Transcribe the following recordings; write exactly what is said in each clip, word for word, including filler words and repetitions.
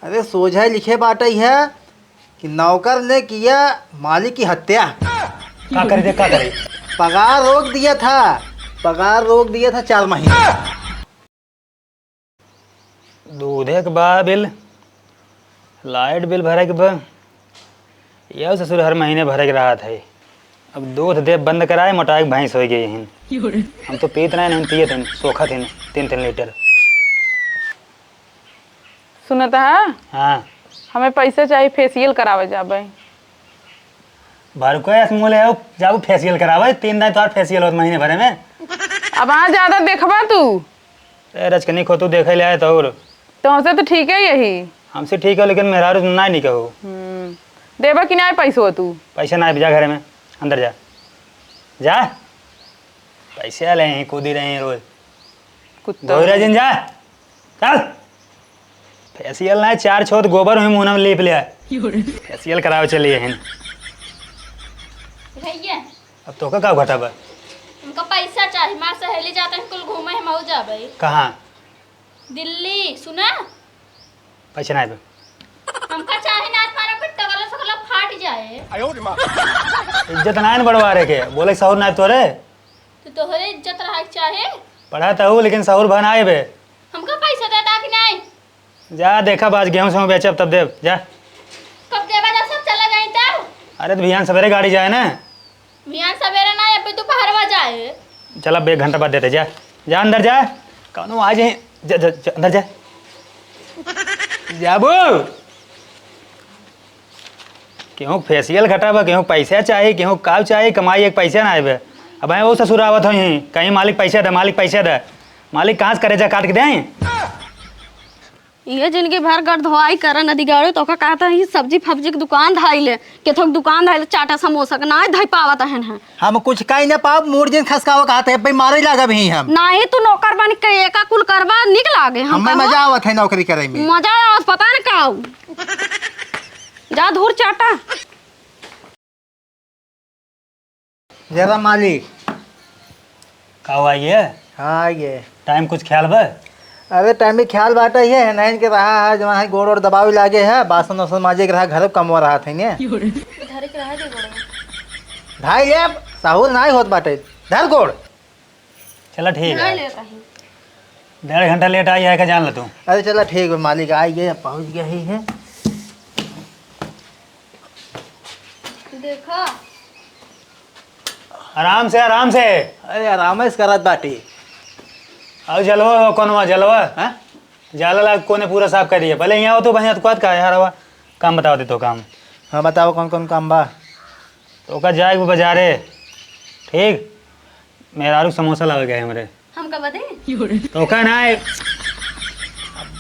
अरे, सोझा लिखे बाटइ है कि नौकर ने किया मालिक की हत्या। का करे दे, का करे? पगार रोक दिया था, पगार रोक दिया था चार महीने। दूधे के बा बिल, लाइट बिल भरे के बा, यह ससुर हर महीने भरे के रहत है। अब दूध देब बंद कराए, मोटाए के भैंस होइ गई हिन। हम तो पीत नहीं, नहीं पियत हिन, सोखत हिन तीन तीन लीटर। सुनत है? हाँ। हमें पैसे चाहिए, फेशियल करावे जाबे। भर को ऐस मुँह ले आओ, जाओ फेशियल करावे, तीन दाई तोहार फेशियल होत महीने भरे में। अब हाँ ज्यादा देखबा तू। ए रचकनी खो तू देखे ले आए तो और। तो हमसे तो ठीक है यही। हमसे ठीक है, लेकिन मेहरारू तुम ना नहीं कहो। हम्म, देबा कि ना पैसो तू? पैसा ना, जा घरे में, अंदर जा, जा। पैसे ले ही कूदी रहे हैं रोज। कुत्ता। गौरा जिन जा, चल। फेशियल ना, चार छोत गोबर हुई मुँह में लीप लिया। फेशियल करावे चलिए हैं। भैया। अब तोका का घटा बा? हमका पैसा चाही, मार सहेली जाता है, कुल घूमे हम हो जाबे। कहाँ? दिल्ली, सुना? पैसा ना आइबे। हमका चाही ना, तुम्हारा पे टगला सकला फाट जाए। इज्जत ना है ना बड़वारे के, बोले सहूर ना है तोरे। तो तोहरे इज्जत रहा के चाहे। पढ़ा तो हूँ, लेकिन सहूर भा ना आइबे। हमका पैसा देता कि नहीं? जा देखा, आज गेहूँ से बेचब तब देब, जा। कब देबा जब सब चला जाई तब? अरे तो बिहान सवेरे गाड़ी जाए ना। बिहान सवेरे ना, अबे दोपहरवा जाए। चला, अब एक घंटा बाद देते, जा। जा अंदर जा। कौनो आ जाए, जा, जा, जा, अंदर जा। जाबू। केहू फेशियल घटा बा, केहू पैसा चाही, केहू काव चाही, कमाई एक पैसा ना आवे। अब आए वो ससुर आवत होई, कहीं मालिक पैसा दे, मालिक पैसा दे। मालिक कहाँ से करेजा काट के दें? ये जिंदगी भर गड़ धोआई करन अधिगाड़ू, तोका कहत ही सब्जी फब्जी के दुकान धाई ले, केथो के दुकान धाई ले, चाटा समोसा के नाई धाई पावत हन है। हम कुछ काई ना पाव, मूड़ जिन खसकावा कहत है, भाई मारे लागब ही हम। नाई तू नौकर बन के एका कुल करबा, निक लागे हम हमें कहो। मजा आवत है नौकरी करे में। मजा आवत, पता न का आऊ। जा धूर चाटा। जरा मालिक। का हुआ ये? हाँ, ये। टाइम कुछ ख्याल बा? अरे, टाइम भी ख्याल बाटे, ये है, नहीं के रहा है, जहाँ है, गोड़ ओड़ दबावे लागे है, बासन वासन माजे के रहा, घर कमवा रहा थे, ने? धरे के रहा दे गोड़। भाई, ये सहूर नहीं होत बाटे, धर गोड़। चला, ठीक है। नहीं लेता ही। डेढ़ घंटा लेट आई है, का जान ले तू। अरे, चला, ठीक है, मालिक आ गए, पहुँच गए ही है। देखा। आराम से, आराम से। अरे, आराम से करत बाटी। अउ जलवा हो, कोनवा जलवा? हाँ? जाला लाग कोने पूरा साफ कर दिया। पहले यहाँ हो तो बढ़िया, तो का है यार, हवा काम बताओ दे तो काम। हाँ, बताओ कौन कौन काम बा? तो का जाए वो बाजारे, ठीक? मेहरारू समोसा लावे गए हमरे। हमका बदे? तो का ना है?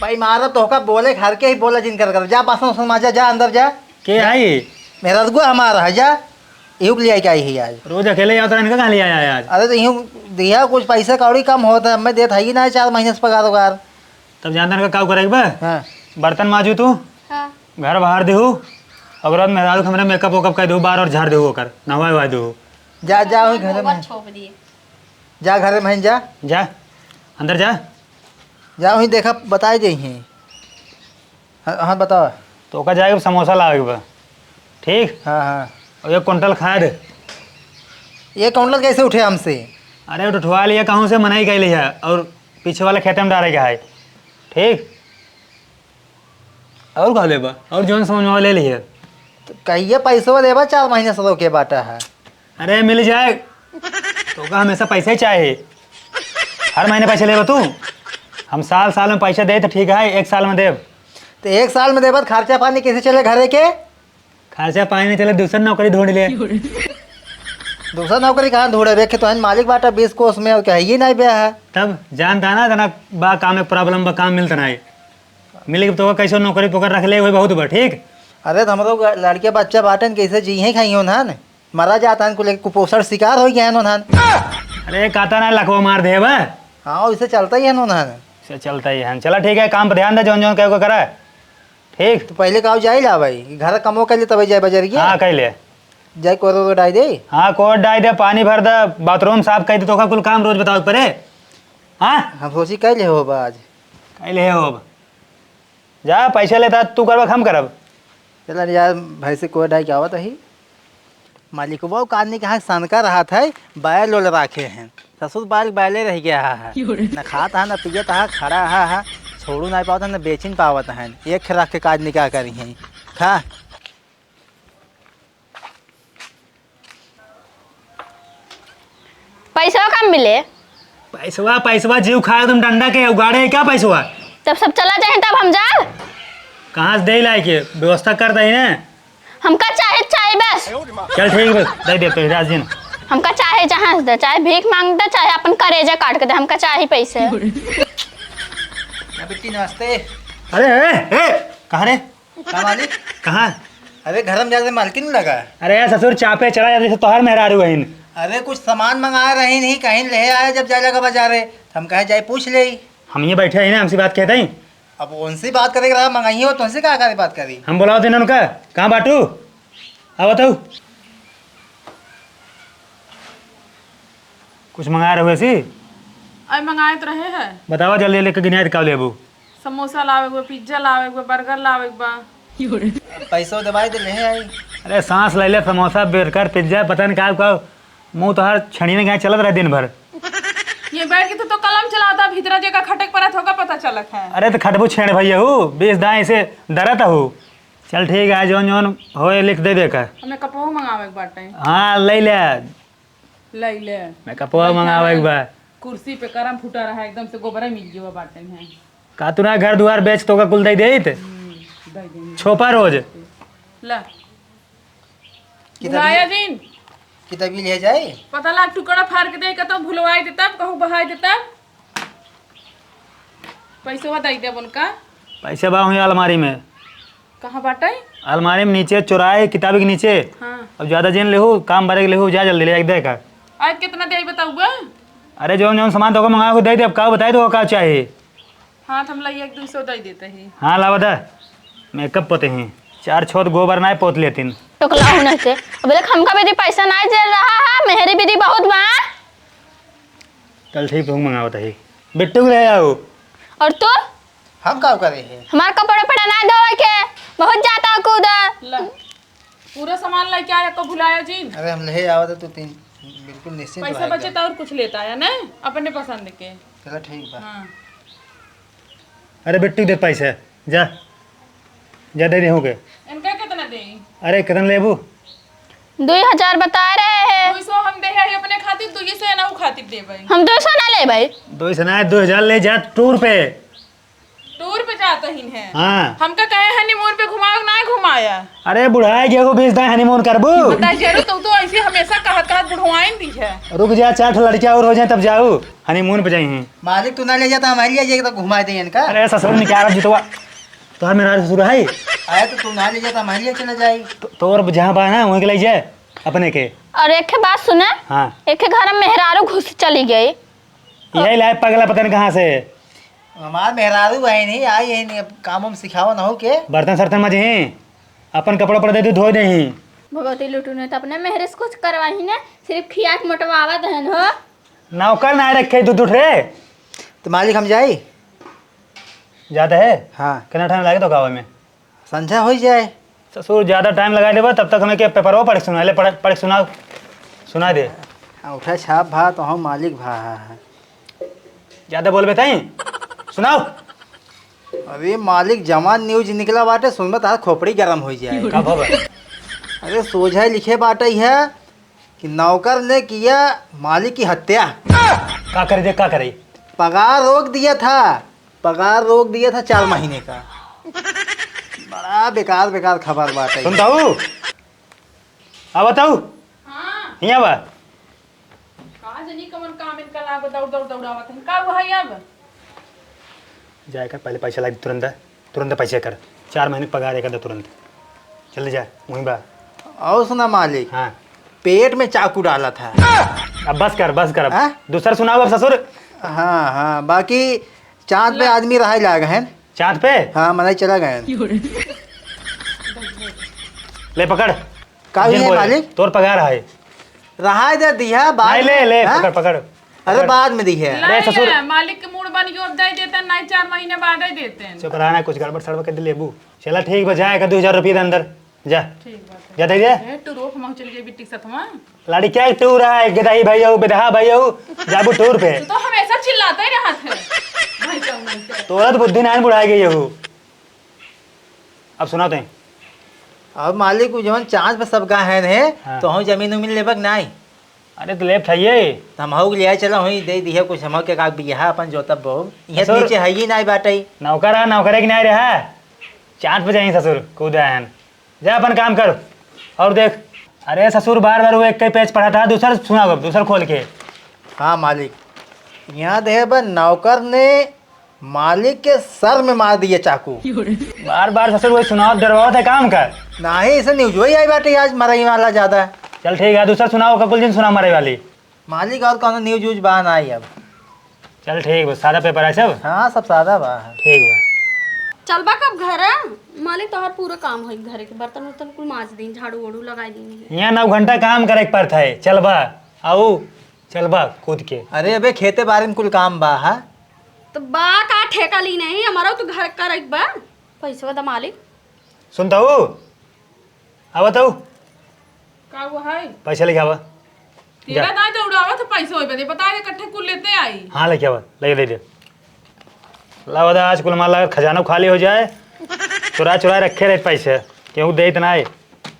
भाई मारा तो का बोले, घर के ही बोला जिन कर कर। जा बासन उसन माजा, जा अंदर जा। के आई? मेहरारू हमारा है, जा। इहू के लिए आई के आई है आज। रोज अकेले जाता है, इनका कहाँ ले आया है आज? अरे तो इहू दिया कुछ पैसा कौड़ी कम होता है, मैं देत है ही ना चार महीने से पगार वगार। तब जानता इनका का करे बा? हाँ। बर्तन माजू तू, हाँ। घर बाहर देहू, और रात मेहरारू के हमरे मेकअप वेकअप कर देहू, बार और झाड़ देहू ओकर, नहवाए वहवाए देहू। जा, जा, वही घर में। गोबर छोप दिए। जा घर में जा। जा, अंदर जा। जा, वहीं देखा, बताए दे ही। हाँ, हाँ, बताओ। तो ओका जाए के समोसा लावे के बा। ठीक? हाँ, हाँ। और एक कुंटल खाद। ये कुंटल कैसे उठे हमसे? अरे, उठवा लिया कहूँ से, मना ही कइले है, और पीछे वाला खेते में डारे के है। ठीक? और का लेबा? और जौन समझ में आवे ले लिहे। तो कहिए पैसवा देबा, चार महीने से रोके बाटा है। अरे मिल जाए, तोका हमेशा पैसा ही चाहे। हर महीने पैसा लेबा तू? हम साल साल में पैसा दे तो ठीक है, एक साल में देब। तो एक साल में देबा तो खर्चा पानी कैसे चले घरे के? खर्चा पानी नहीं चले, दूसर नौकरी ढूंढ ले। दूसर नौकरी कहाँ ढूंढे बे? कि तोहन मालिक बाटा बीस कोस में, और क्या है, ये नहीं बे है। तब जानता ना, तना बा काम, एक प्रॉब्लम बा, काम मिलता नहीं। मिल के तो कैसे नौकरी पकड़ रख ले, वही बहुत बा, ठीक? अरे तो हम लोग लड़के बच्चा बाटन, कैसे जी ही खाई हो ना, मरा जाता है, कुल कुपोषण शिकार हो गया है ना। अरे कहता ना लकवा मार दे बा। हाँ, वैसे चलता ही है ना। से चलता ही है। चला ठीक है, काम पर ध्यान दे, जौन जौन कहे को करा। ठीक। तो पहले का जाए ला भाई, घर कमो कर ले तब जाए बजरिया। हाँ, कर ले। जाए कोरो को डाई दे। हाँ, कोर डाई दे, पानी भर दे, बाथरूम साफ कर दे, तो का कुल काम रोज बताओ परे। हाँ? हम सोची कर ले हो बा आज। कर ले हो बा। जा, पैसा लेता, तू करबा, हम करब। चला यार, भैंसी कोई डाई के आवत ही। मालिकवा का आदमी के यहाँ सनका रहत है, बैल ओल राखे हैं। ससुर बैल, बैले रह गया है। न खात है, न पियत है, खड़ा है, है। छोड़ू नहीं पावत है, न बेचिन पावत है। एक रख के का आदमी का करी है? खा। पैसवा कब मिले? पैसवा, पैसवा जीव खाए तुम डंडा के उगाड़े है क्या पैसवा? जब सब चला जाए तब हम जाब। कहाँ से दे लाए के? व्यवस्था कर दे ने। हमका चाहे, चाहे बस। चल ठीक बस, दे दे तो राज दिन। हमका चाहे जहाँ से दे, चाहे भीख मांग दे, चाहे अपन करेजा काट के दे, हमका चाहे पैसे। ना बेटी, नमस्ते। अरे, ए, ए, कहाँ रे? का मालिक? कहाँ? अरे, घर में जाके मालकिन लगा। अरे यार, ससुर चापे चढ़ा जाते से तोहर मेहरारू हईन। अरे, कुछ सामान मंगाए रही नहीं, कहीं ले आए जब जाए लगा बाजारे, तो हम कहे जाए पूछ ले। हम ये बैठे हैं ना, हमसे बात कहते ही। अब उनसे बात करे के रहा, मंगाई हो, तुमसे का करे बात करी? हम बोलाओ दिन उनका, कहाँ बाटू? आओ बताओ। कुछ मंगाए रहे सी? अरे, मंगाए तो रहे हैं। बताओ जल्दी, लेके गिनाए तो का लेबू? समोसा लावे के बा, पिज्जा लावे के बा, बर्गर लावे के बा। पैसो दबाई दे, ले आई। अरे सांस ले ले, समोसा, बर्गर, पिज्जा, पता नहीं का, का मुंह तोहार छड़िए ने कहाँ चलत रहे दिन भर। ये बैठ के तू तो कलम चलावता, भीतरा जेका खटक परत होगा पता चलत है। अरे तो खटबू छेड़ भैया हूँ, बीस दाएं से दरत हूँ। चल ठीक है, जौन जौन होए लिख दे दे का। हमें कपड़ो मंगावे के बाटे। हाँ, ले ले। ले ले। मैं कपड़ो मंगावे के बा। कुर्सी पे करम फूटा रहा, एकदम से गोबरा मिल गया बाटे में। का तू ना घर दुआर बेच तो का कुल दे देत? हम्म, दे देंगे। छोपा रोज। ला। किताबी भुलाया दिन। किताबी ले जाए? पता लाग टुकड़ा फाड़ के दे, कतौ भुलवाई दे तब, कहूँ बहाई दे तब। पैसवा दे देब उनका। पैसे बा हुई अलमारी में। कहाँ बाटे? अलमारी में नीचे चोराए किताबी के नीचे। हाँ। अब ज्यादा जिन लेहू, काम भरे के लेहू, जा जल्दी ले आके दे का। आज कितना दे बताऊबा? अरे जौन जौन सामान तोका मंगावे को दे दे, अब का बताए तो का चाहिए? हाँ, तो हम लाई एक दो सौ दे देते हैं। हाँ, लावा दा। मेकअप पोते हैं। चार छोत गोबर ना पोत लेतिन। टोकला होना के। अब देख, हमका भी पैसा ना दे रहा है, मेहरी भी बहुत बा। चल ठीक, तुम मंगावत है। बिट्टू के ले आओ। और तू? हम का करे है? हमार कपड़ा पड़ा ना धोवे के, बहुत जाता कूदा। ला, पूरा सामान लेके आया, को भुलाया जी। अरे हम ले आवत है, तू तीन बिल्कुल निश्चिंत पैसा रह बचे जा। तो और कुछ लेता है ना, अपने पसंद के। चलो ठीक बा। हाँ। अरे बिट्टू दे पैसा, जा। जा दे देहूँ के। इनका कितना देई? अरे कितना लेबू? दुई हजार बता रहे हैं। दुई सौ हम दे है अपने खातिर, दुई सौ एनहू खातिर देबै। हम दुई सौ ना लेबै। दुई सौ ना, दुई हजार ले जा टूर पे। टूर पे जात ही हैं। हाँ। हमका कहे हनीमून पे घुमाओ, ना घुमाया। अरे बुढ़ाए गए हो, बीस दाएं हनीमून करबू? बता जरूर, तू तो ऐसे हमेशा कहत कहत बुढ़वाइन दी है। रुक जा, चार ठो लड़कियाँ और हो जाए तब जाऊ हनीमून पे जाई हैं। मालिक तू ना ले जाता, हम ले जाएगा तो घुमा दे इनका। अरे ससुर निकाल जितवा। तोहर मेहरारू ससुर है? अरे तो तू ना ले जाता, हम ले चला जाई। तो, तोर जहाँ बा ना, वहीं के ले जाए, अपने के। और एक ठे बात सुना। हाँ। एक ठे घर में मेहरारू घुस चली गई। यही लाए पगला, पता नहीं कहाँ से। हमार मेहरारू है नहीं, आई है नहीं, अब काम हम सिखावा ना हो के। बर्तन सर्तन मजही, अपन कपड़ा पर दे दे, धोए नहीं। भगवती लुटू ने तो अपने मेहरे से कुछ करवाही ने, सिर्फ खिया के मोटवावत हन हो। नौकर ना रखे दू दू ठे। तो मालिक हम जाई? जाता है? हाँ। कितना टाइम लागे तो गाँव में? संझा हो जाए। ससुर, ज्यादा टाइम लगा देबा, तब तक हमें के पेपरवा पढ़ के सुना ले, पढ़, पढ़ के सुनाओ, सुना दे। अंगूठा छाप भा तो हम मालिक भा। ज्यादा बोलबे तई, सुनाओ। अरे मालिक, जवान न्यूज निकला बाटे, सुनबे तार खोपड़ी गरम हो जाए। का भवा? अरे सोझा लिखे बाटे है कि नौकर ने किया मालिक की हत्या। का करे दे, का करे? पगार रोक दिया था, पगार रोक दिया था चार महीने का। बड़ा बेकार, बेकार खबर बाटे। सुनता हूँ, अब बताऊ। हाँ। हियाँ बा। का जनी कमन काम इनका लाग दौड़, दौड़, दौड़ावत है। का हुआ है अब? जाए कर पहले पैसा ला दे, तुरंत दे, तुरंत पैसा कर। चार महीने पगार एक दे तुरंत। जल्दी जा, वहीं बा। और सुना मालिक, हाँ। पेट में चाकू डाला था। अब बस कर, बस कर अब। हाँ? दूसर सुनाओ अब ससुर। हाँ, हाँ, बाकी चाँद पे ला। आदमी रहाई लाग हैं। चाँद पे? हाँ, मनाई चला गए। ले पकड़। का जिन हुई है बोले, मालिक? तोर पगार है। रहाई दे दिया, बाद नहीं, ले, में, ले, हाँ? पकड़, पकड़। अरे, बाद में दिहे। अरे, ससुर। मालिक के मूड बन गयो, अब दे देते, नहीं, चार महीने बाद दे देते। चुप रहा ना, कुछ गड़बड़ सड़बड़ कर दे लेबू। चला, ठीक बा, जा, एक दो हजार रुपये दे अंदर, जा। ठीक बात है। जा, दे दे। ए, टूर हम चल गए बिट्टी के साथ वहाँ। लड़किया के टूर है, गदही भैया, बेदहा भैया, जाबू टूर पे। तू तो हमेशा चिल्लाते रहत है। भाई जाओ, भाई जाओ। तोरा तो बुद्धि नाइन बुढ़ाई गई हो। अब सुनाओ तैं। अब मालिक, उ जवन चाँस पे सब गा है ने, हाँ। तो हम जमीन उमीन लेबक नाई। अरे तो लेफ्ट है ये। तो हम हऊ के लिया चला, वहीं दे दिया कुछ, हम के का बियाह अपन जोतब बहु। यहाँ ससुर, नीचे है ही नाई बाटे। नौकर है, नौकरे की नाई रहा। चाँस पे जाई ससुर, कूद आयन। जा अपन काम कर। और देख, अरे ससुर, बार बार वो एक ही पेज पढ़ा था, दूसर सुना, दूसर खोल के। हाँ मालिक, यहाँ दे बा नौकर ने मालिक के सर में मार दिए चाकू। बार बार ससुर वही सुनाओ, डरवाओ थे काम कर। नाही, इसे न्यूज वही आई बाटे आज मरई वाला ज्यादा। चल ठीक है, दूसरा सुनाओ, ककुल जी सुना मरई वाली। मालिक और कौनो न्यूज व्यूज बा नाही अब। चल ठीक बा, सादा पेपर है सब? हाँ, सब सादा बा। ठीक बा। चलबा कब घर? मालिक तोहर पूरा काम होई, घर के बर्तन उर्तन कुल माज दी, झाड़ू ओड़ू लगाई दी। यहाँ नौ घंटा काम करे के पड़ता है, चलबा, आऊ चलबा कूद के। अरे अबे खेते बारे में कुल काम बा, हा? तो बा का ठेका ली नहीं, हमारा तो घर करे के बा। पैसवा द मालिक। सुनता हूँ, आवत हूँ। का हुआ है? पैसा लेके आवा। तेरा जा। दाई तो उड़ावा तो पैसा होई बदे, बता दे, इकट्ठे कुल लेते आई। हाँ, लेके आवा, लेके दे दे। लावा दा, आज कुल माल लागत खजाना खाली हो जाए। चुरा चुरा रखे रहे पैसे, केहू दे इतना है।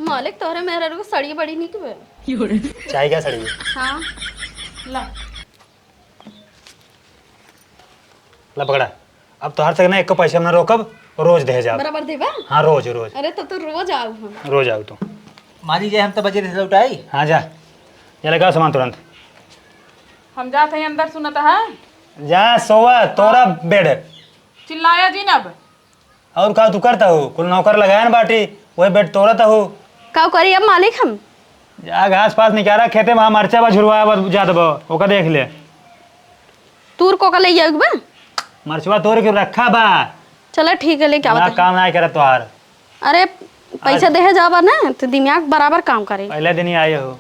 मालिक, तोहरे मेहरारू के सड़ी बड़ी निक बे। चाय का सड़ी? हाँ। ला। ला पकड़ा। अब तोहर से ना एको पैसा हम ना रोकब, रोज दे जाब। बराबर देबा? हाँ, रोज, रोज। अरे, तो, तो रोज आऊ हम। रोज आऊ तू। मालिक जी, हम तो बजे से लौट आई। हाँ, जा। जा लेके आओ सामान तुरंत। हम जात हई अंदर, सुनत है। जा, सोवा, तोरा बेड। चिल्लाया जिन अब। और का तू करता हो? कुल नौकर लगाए न बाटी, वही बेड तोड़त हो। का करी अब मालिक हम? जा घास पास निकारा, खेते में मरचा बा, झुरवा बा, जात बा, ओका देख ले। तूर को का ले जाऊ बा? मरचवा तोड़ के रखा बा। चला ठीक है, लेके आवत ना है। काम ना करत तोहार। अरे, पैसा आज देहे जाबा ना, तो दिमाग बराबर काम करे। पहले दिन ही आए हो।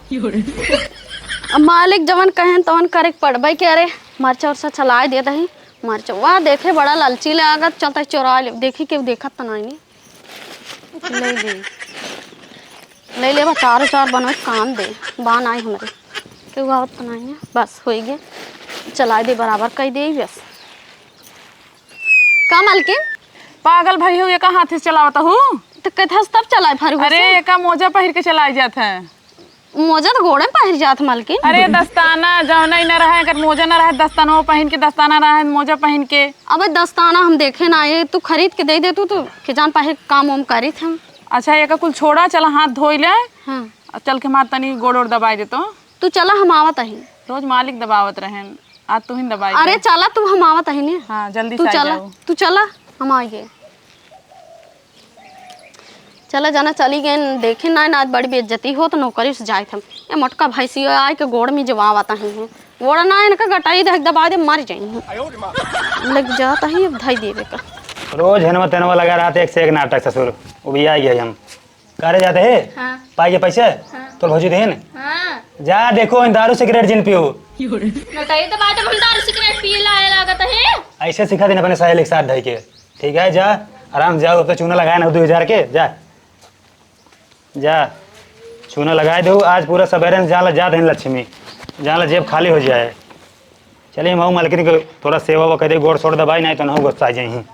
अब मालिक जवन कहेन तवन करे के पड़बे के। अरे, मरचा उरचा चलाए देत ही। मरचा, वाह, देखे बड़ा लालची लागत, चलता चोरा ले, देखी केहू देखत त नाई ने। ले ले। ले ले, बा, चारो चार बनवे काम दे, बा नाई हमरे। केहू आवत त नाई ने, बस, होई गे। चलाए दे, बराबर कई दे, बस। का मालकिन? पागल भई हो, एका हाथे से चलावत हूँ। तो कहत हस तब चलाए फरू अरे, से। एका मोजा पहिर के चलाए जात है। मोजा तो गोड़े में पहिर जात मालकिन। अरे, दस्ताना जौन ही न रहे, अगर मोजा न रहे, दस्ताना पहिन के, दस्ताना रहे, मोजा पहिन के। अबे दस्ताना हम देखे ना, ये तू खरीद के दे दे तू, तू के जान पाहे काम उम करी थे हम। अच्छा, एका कुल छोड़ा, चला हाथ धोई ले। हाँ। और चल के मार तनी गोड़ ओड़ दबाई दे तो। तू चला, हम आवत ही। रोज मालिक दबावत रहेन। आज तू ही दबाई अरे दे। चला, तू हम आवत ही ने। हाँ, जल्दी तू से आ चला, जाओ। तू चला, हम आ गए। चला जाना, चली गए, देखे ना, ना आज बड़ी बेइज्जती होत, नौकरी से जाए थे। ये मोटका भैंसी आए के गोड़ में जवाब आता ही है। गोड़ ना इनका गटाई दे, दबा दे, मर जाए। लग जाता ही, अब धाई देवे का। रोज हेनवा तेनवा लगा रहते, एक से एक नाटक ससुर। वो भी आ गया हम। करे जाते हैं? हाँ। पाई के पैसे? हाँ। तोर भौजी देन? हाँ। जा देखो, इन दारू सिगरेट जिन पियो। नटाई तो बात, हम दारू सिगरेट पिए लाए लागत है। ऐसे सिखा देन अपने सहेली के साथ धई के। ठीक है, जा, आराम से जाओ, अब तो चूना लगाए ना दो हजार के, जा। जा, चूना लगाए दो, आज पूरा सवेरे से जान ला जात हैं लक्ष्मी, जान ला जेब खाली हो जाए। चलिए, हम मलकिन के थोड़ा सेवा वो कर दे, गोड़ सोड़ दबाई, नहीं तो ना गुस्सा आ जाए।